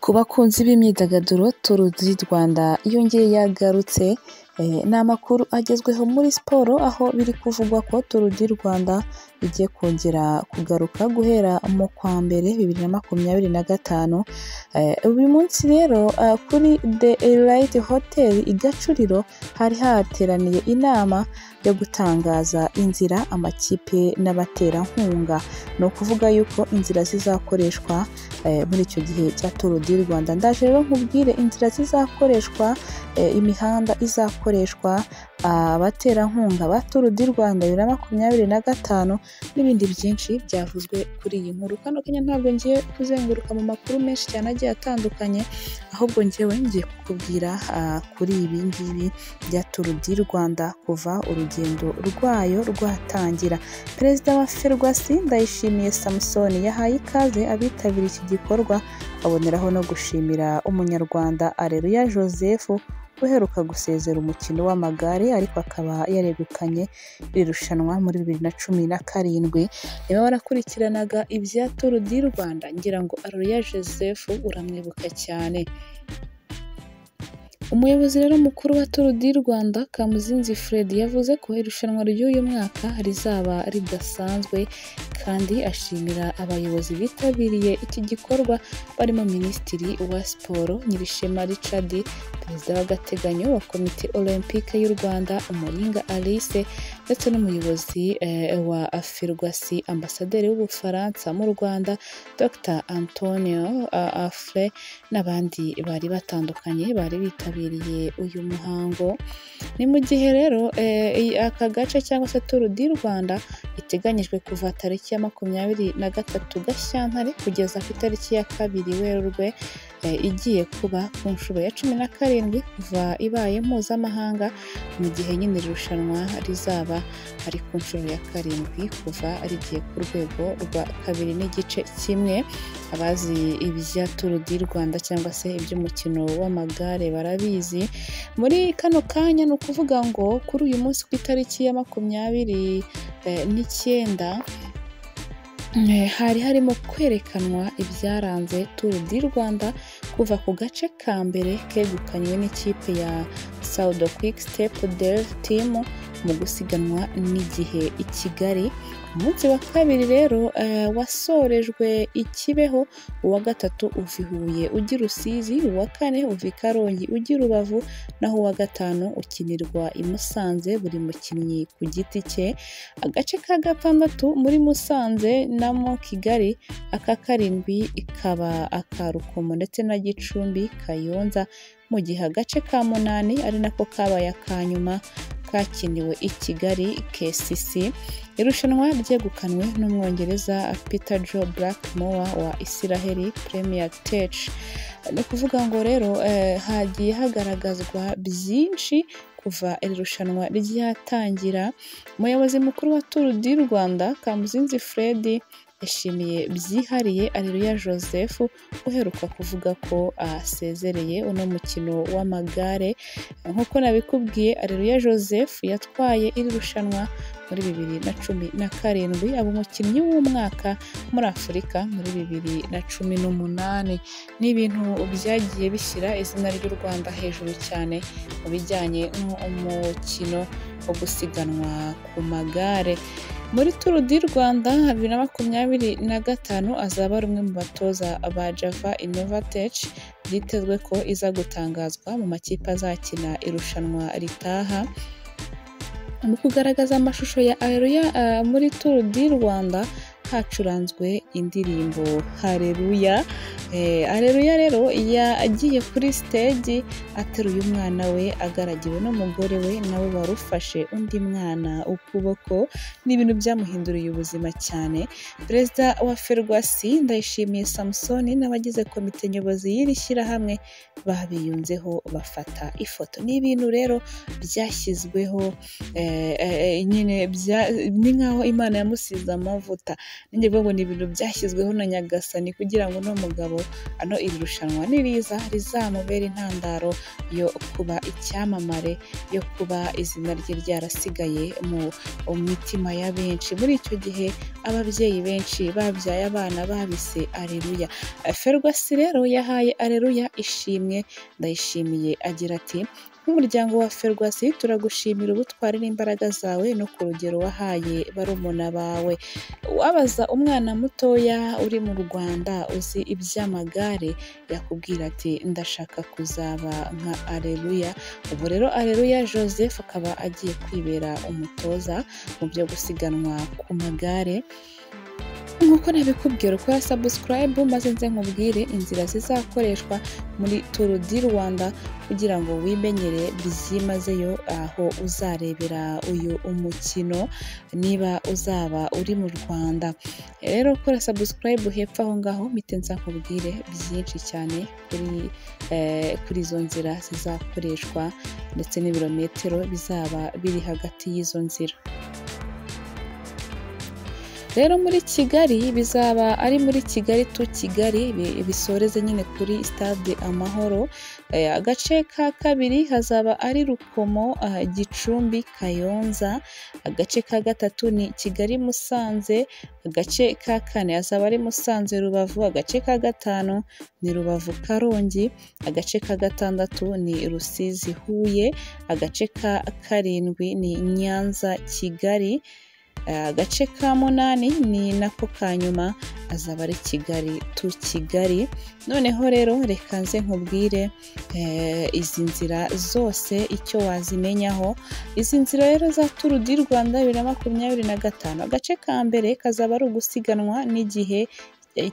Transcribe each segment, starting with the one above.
Ku bakunzi b'imyidagaduro, Tour du Rwanda yongeye yagarutse. Ni amakuru agezweho muri siporo, aho biri kuvugwa ko Tour du Rwanda igiye kongera kugaruka guhera mu kwa mbere 2025. Uyu munsi rero kuri The Elite Hotel i Gacuriro hari hateraniye inama yo gutangaza inzira, amakipe n'abaterankunga. Ni ukuvuga yuko inzira zizakoreshwa muri icyo gihe cya Tour du Rwanda. Ndaje rero nkubwire inzira zizakoreshwa, imihanda izakoreshwa, abaterankunga ba Tour du Rwanda 2025 n'ibindi byinshi byavuzwe kuri iyi nkuru. Kano kanya ntabwo ngiye kuzenguruka mu makuru menshi cyane agiye atandukanye, ahubwo njyewe ngiye kukubwira kuri ibi ngibi bya Tour du Rwanda kuva urugendo rwayo rwatangira. Perezida wa Ferwacy, Ndayishimiye Samson, yahaye ikaze abitabiriye iki gikorwa, aboneraho no gushimira Umunyarwanda Areruya Joseph uheruka gusezera umukino w'amagare, ariko akaba yaregukanye iri rushanwa muri 2017. Niba warakurikiranaga ibya Tour du Rwanda, ngira ngo Areruya Joseph uramwibuka cyane. Umuyobozi rero mukuru wa Tour du Rwanda, Kamuzinzi Fred, yavuze ko irushanwa ry'uyu mwaka rizaba ridasanzwe, kandi ashimira abayobozi bitabiriye iki gikorwa barimo Minisitiri wa Siporo Nyirishema Richard, Perezida w'agateganyo wa Komite Olempike y'u Rwanda Umuringa Alice, ndetse n'umuyobozi wa Ferwacy, Ambasaderi w'Ubufaransa mu Rwanda Dr Antonio Affre, n'abandi bari batandukanye bari bitabiriye uyu muhango. Ni mu gihe rero aka gace cyangwa se Tour du Rwanda iteganyijwe kuva tariki ya 23 Gashyantare kugeza ku itariki ya 2 Werurwe, igiye kuba ku nshuro ya 17 kuva ibaye mpuzamahanga, mu gihe nyine iri rushanwa rizaba ari ku nshuro ya 7 kuva rigiye ku rwego rwa 2.1. Abazi ibya Tour du Rwanda cyangwa se iby'umukino w'amagare barabizi. Muri kano kanya, ni ukuvuga ngo kuri uyu munsi ku itariki ya 29, hari harimo kwerekanwa ibyaranze Tour du Rwanda kuva ku gace ka mbere kegukanywe n'ikipe ya Soudal Quick Step Dev Team mu gusiganwa n'igihe i Kigali. Umunsi wa kabiri rero wasorejwe i Kibeho, uwa gatatu uva i Huye ujya i Rusizi, uwa kane uva i Karongi ujya i Rubavu, naho uwa gatanu ukinirwa i Musanze, buri mukinnyi ku giti cye. Agace ka gatandatu muri Musanze na mo Kigali, aka karindwi kaba aka Rukomo ndetse na Gicumbi, Kayonza, mu gihe agace ka munani, ari nako kabaye aka nyuma, kakiniwe i Kigali KCC. Irushanwa ryegukanwe n'Umwongereza Peter Joe Blackmore wa Israel Premier Tech. Ni ukuvuga ngo rero hagiye hagaragazwa byinshi kuva iri rushanwa ryatangira. Umuyobozi mukuru wa Tour du Rwanda, Kamuzinzi Fred, yashimiye byihariye Areruya Joseph uheruka kuvuga ko asezereye uno mukino w'amagare. Nk'uko nabikubwiye, Areruya Joseph yatwaye iri rushanwa muri 2017, aba umukinnyi w'umwaka muri Afurika muri 2018. Ni ibintu byagiye bishyira izina ry'u Rwanda hejuru cyane mu bijyanye n'umukino wo gusiganwa ku magare. Muri Tour du Rwanda 2025 azaba ari umwe mu batoza ba Java Innovatech, byitezwe ko iza gutangazwa mu makipe azakina irushanwa ritaha. Mu kugaragaza amashusho ya Areruya muri Tour du Rwanda, hacuranzwe indirimbo Hareruya. Areruya rero yagiye kuri stage ateruye umwana we, agaragiwe n'umugore we nawe wari ufashe undi mwana ukuboko. Ni ibintu byamuhinduriye ubuzima cyane. Perezida wa Ferwacy, Ndayishimiye Samson, n'abagize komite nyobozi y'iri shyirahamwe babiyunzeho bafata ifoto. Ni ibintu rero byashyizweho nyine, ni nk'aho Imana yamusize amavuta. Ninjye ngo ni ibintu byashyizweho na Nyagasani kugira ngo uno mugabo ano iri rushanwa niriza rizamubera intandaro yo kuba icyamamare, yo kuba izina rye ryarasigaye mu mitima ya benshi. Muri icyo gihe ababyeyi benshi babyaye abana babise Areruya. Ferwacy rero yahaye Areruya ishimwe Ndayishimiye agira ati: "Nk'umuryango wa Ferwacy turagushimira ubutwari n'imbaraga zawe no ku rugero wahaye barumuna bawe." Wabaza umwana mutoya uri mu Rwanda uzi iby'amagare yakubwira ati ndashaka kuzaba nka Areruya. Ubu rero Areruya Joseph akaba agiye kwibera umutoza mu byo gusiganwa ku magare. Nk'uko nabikubwira, ukora subscribe maze nze nkubwire inzira zizakoreshwa muri Tour du Rwanda kugira ngo wimenyere byimazeyo aho uzarebera uyu umukino niba uzaba uri mu Rwanda. Rero kora subscribe hepfo aho ngaho mpite nza nkubwire byinshi cyane kuri izo nzira zizakoreshwa ndetse n'ibirometero bizaba biri hagati y'izo nzira. Rero muri Kigali bizaba ari muri Kigali to Kigali bisoreze nyine kuri Stade Amahoro. Agace ka kabiri hazaba ari Rukomo, Gicumbi, Kayonza. Agace ka gatatu ni Kigali Musanze. Agace ka kane hazaba ari Musanze Rubavu. Agace ka gatanu ni Rubavu Karongi. Agace ka gatandatu ni Rusizi Huye. Agace ka karindwi ni Nyanza Kigali. Agace ka munani ni nako ka nyuma azaba ari Kigali to Kigali. Noneho rero reka nze nkubwire izi nzira zose icyo wazimenyaho. Izi nzira rero za Tour du Rwanda 2025, agace ka mbere kazaba ari ugusiganwa n'igihe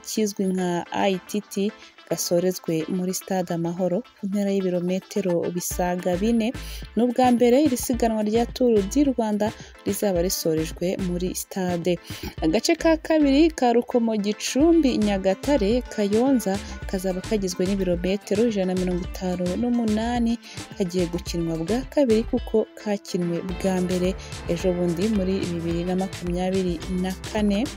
kizwi nka ITT, gasorezwe muri Stade Amahoro ku ntera y'ibirometero bisaga 4. Ni ubwa mbere iri siganwa rya Tour du Rwanda rizaba risorejwe muri stade. Agace ka kabiri ka Rukomo, Gicumbi, Nyagatare, Kayonza kazaba kagizwe n'ibirometero 158, kagiye gukinwa bwa kabiri kuko kakinwe bwa mbere ejo bundi muri 2024.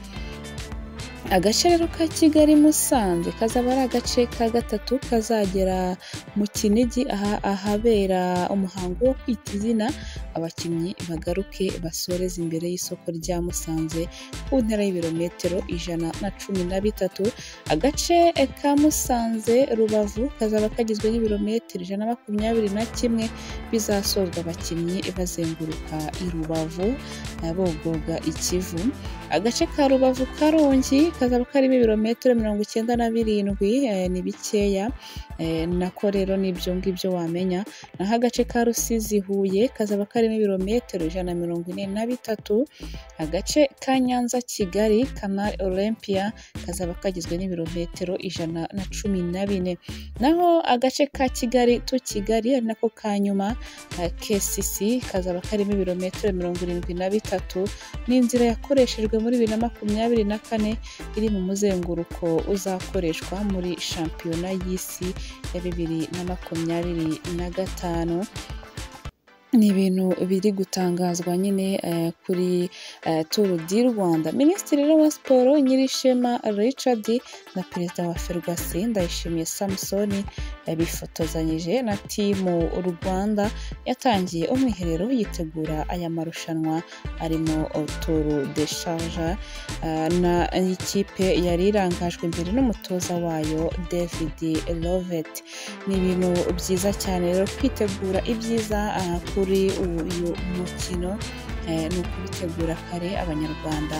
Agace rero ka Kigali Musanze kazaba ari agace ka gatatu kazagera mu Kinigi ahabera umuhango wo kwita izina, abakinnyi bagaruke basoreze imbere y'isoko rya Musanze ku ntera y'ibirometero 113. Agace ka Musanze Rubavu kazaba kagizwe n'ibirometero 121, bizasozwa abakinnyi bazenguruka i Rubavu bogoga Ikivu. Agace ka Rubavu Karongi kazaba karimo ibirometero 97, ni bikeya nako rero nibyo ngibyo wamenya. Naho agace ka Rusizi Huye kazaba karimo ibirometero 143. Agace ka Nyanza Kigali Canal Olympia kazaba kagizwe n'ibirometero 114. Naho agace ka Kigali to Kigali ari nako ka nyuma KCC kazaba karimo ibirometero 73. Ni inzira yakoreshejwe muri 2024 iri mu muzenguruko uzakoreshwa muri shampiyona y'isi ya 2025. Ni ibintu biri gutangazwa nyine kuri Tour du Rwanda. Minisitiri wa Siporo Nyirishema Richard na Perezida wa Ferwacy Ndayishimiye Samson bifotozanyije na timu Rwanda yatangiye umwiherero yitegura aya marushanwa arimo Tour de Sharjah na ikipe yari irangajwe imbere n'umutoza wayo David Lovett. Ni ibintu byiza cyane rero kwitegura ibyiza kuri uyu mukino, ni ukubitegura kare Abanyarwanda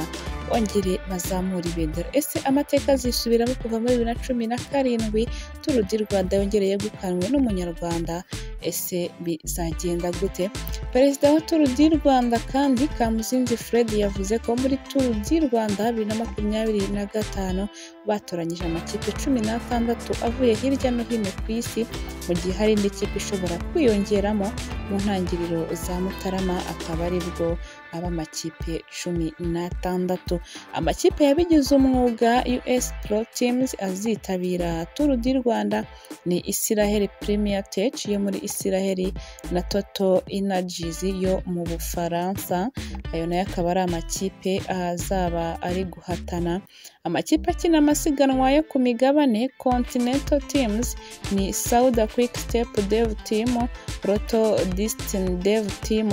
bongere bazamura ibendera. Ese amateka azisubiramo kuva muri 2017 Tour du Rwanda yongere yegukanwe n'Umunyarwanda? Ese bizagenda gute? Perezida wa Tour du Rwanda kandi Kamuzinzi Fred yavuze ko muri Tour du Rwanda 2025 batoranyije amakipe 16 avuye hirya no hino ku isi, mu gihe hari indi kipe ishobora kwiyongeramo mu ntangiriro za Mutarama, akaba aribwo ab'amakipe 16. Amakipe yabigize umwuga US Pro Teams azitabira Tour du Rwanda ni Israel Premier Tech yo muri Israel na Total Energies yo mu Bufaransa. Ayo nayo akaba ari amakipe azaba ari guhatana. Amakipe akina amasiganwa yo ku migabane Continental Teams ni Sauda Quick Step Dev Team, Lotto Dstny Dev Team,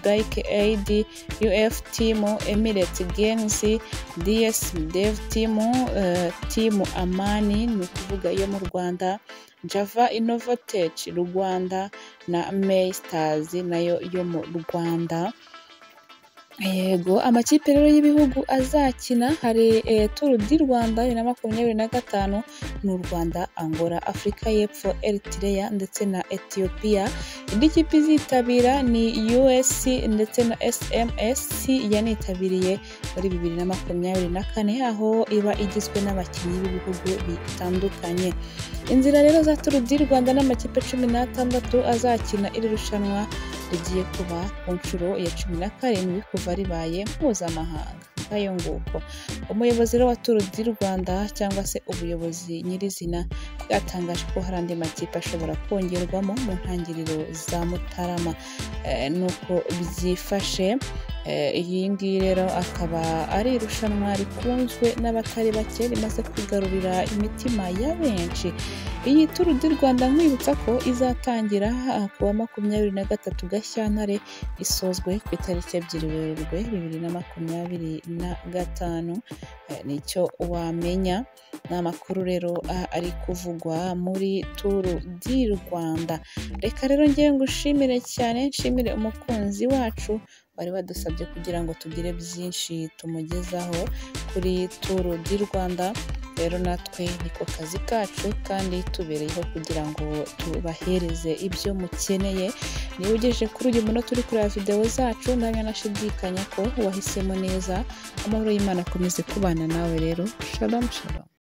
Bike Aid UF Team, Emirates Games, DS Dev Team, Team Amani ni ukuvuga yo mu Rwanda, Java Innovatech Rwanda na May Stars nayo yo mu Rwanda. Yego, amakipe rero y'ibihugu azakina hari Tour du Rwanda 2025 ni u Rwanda, Angola, Afurika y'Epfo, Eritrea ndetse na Ethiopia. Indi kipe izitabira ni US ndetse na SMS yanitabiriye muri 2024, aho iba igizwe n'abakinnyi b'ibihugu bitandukanye. Inzira rero za Tour du Rwanda n'amakipe 16 azakina iri rushanwa rigiye kuba ku nshuro ya 17 kuva ribaye mpuzamahanga. Ngayo nguko. Umuyobozi rero wa Tour du Rwanda cyangwa se ubuyobozi nyirizina bwatangaje ko hari andi makipe ashobora kongerwamo mu ntangiriro za Mutarama. Nuko byifashe. Iyi ngiyi rero akaba ari irushanwa rikunzwe n'abatari bake, rimaze kwigarurira imitima ya benshi. Iyi Tour du Rwanda nkwibutsa ko izatangira ku wa 23 Gashyantare, isozwe ku itariki 2 Werurwe 2025. Nicyo wamenya. Ni amakuru rero ari kuvugwa muri Tour du Rwanda. Reka rero ngewe ngushimire cyane, nshimire umukunzi wacu wari wadusabye kugira ngo tugire byinshi tumugezaho kuri Tour du Rwanda. Rero natwe niko kazi kacu kandi tubereyeho kugira ngo tubahereze ibyo mukeneye. Niba ugejeje kuri uyu munota uri kureba videwo zacu, ndamya nashidikanya ko wahisemo neza. Amahoro y'Imana akomeze kubana nawe rero. Shalom shalom.